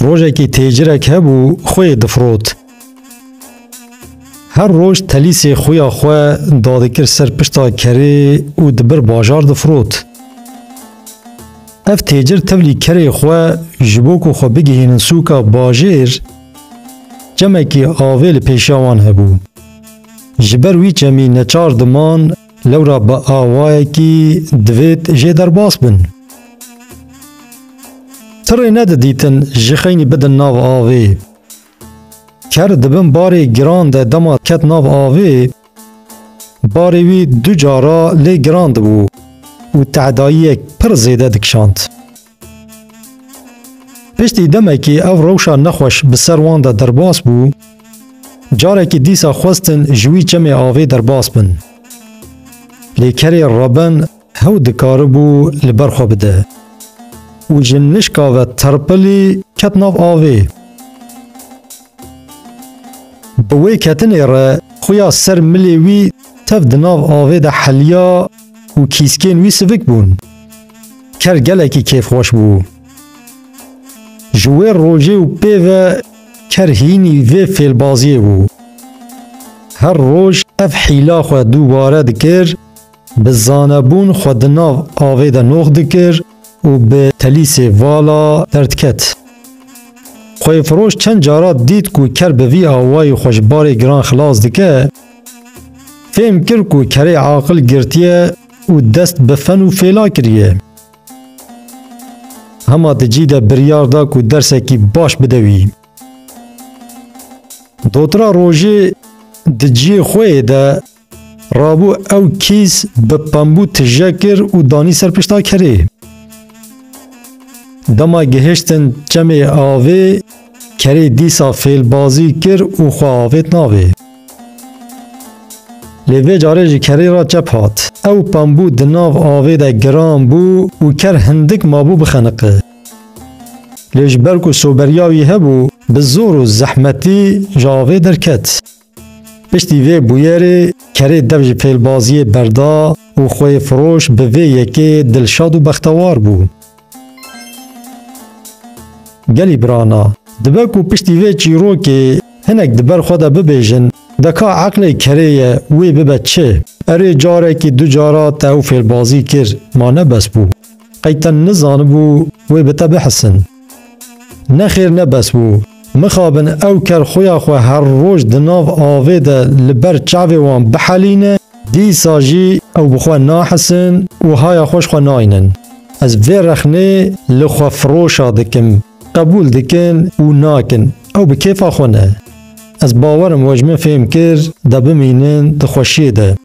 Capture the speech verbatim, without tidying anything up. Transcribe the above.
Rojekî têcirek hebû, xwê difirot. Her roj telîsê xuya xwe dadikir ser pişta kerê û dibir bajar difirot. Ev têcir tevlî kerê xwe ji bo ku xwe bigihînin sûka bajêr, çemekî avê li pêşiya wan hebû. Ji ber wî çemî neçar diman lewra bi awayekî divêt jê derbas bin. Tirê nedidîtin ji xeynî bidin nav avê. Ker di bin barê giran de dema ket nav avê, barê wî du cara lê giran dibû û tehdayiyek pir zêde dikişand. Piştî demekî ev rewşa nexweş bi ser wan de derbas bû, carekî dîsa xwestin ji wî çemê avê derbas bin. Lê kerê reben hew dikaribû li ber xwe bide û ji nişka ve terpilî ket nav avê. Bi wê ketinê re xuya ser milê wî tev di nav avê de heliya û kîskên wî sivik bûn. Ker gelekî kêfxweş bû. Ji wê rojê û pê ve ker hînî vê fêlbaziyê bû. Her roj ev hîla xwe dubare dikir, bi zanebûn xwe di nav avê de nox dikir û bi telîsê vala derdiket. Xwêfiroş çend cara dît ku ker bi vî awayî xwe ji barê giran xilas dike, fêm kir ku kerê aqil girtiye û dest bi fen û fêla kiriye. Hema di cî de biryar da ku dersekî baş bide wî. Dotira rojê di ciyê xwe yê de rabû ew kîs bi pembû tije kir û danî ser pişta kerê. Dema gihiştin çemê avê, kerê dîsa fêlbazî kir û xwe avêt navê. Lê vê carê ji kerê re çep hat. Ew pembû di nav avê de giran bû û ker hindik mabû bixeniqe. Lê ji ber ku soberiya wî hebû, bi zor û zehmetî ji avê derket. Piştî vê bûyerê kerê dev ji fêlbaziyê berda û xwêfiroş bi vê yekê dilşad û bextewar bû. Gelî birana, dibe ku piştî vê çîrokê hinek di ber xwe de bibêjin, de ka eqlê kerê ye wê bibe çi? Erê carekî du cara te ew fêlbazî kir, ma ne bes bû? Qey te nizanibû wê bi te bihisin? Nexêr ne bes bû. Mixabin ew ker xuya xwe her roj di nav avê de li ber çavê wan bihelîne, dîsa jî ew bi xwe nahisin û haya xwe ji xwe naynin. Ez vê rexnê li xwefiroşa dikim. Qebûl dikin û nakin. Ew bi kêfa xwe ne. Ez bawerim we ji min fêm kir, de bimînin di xweşiyê de.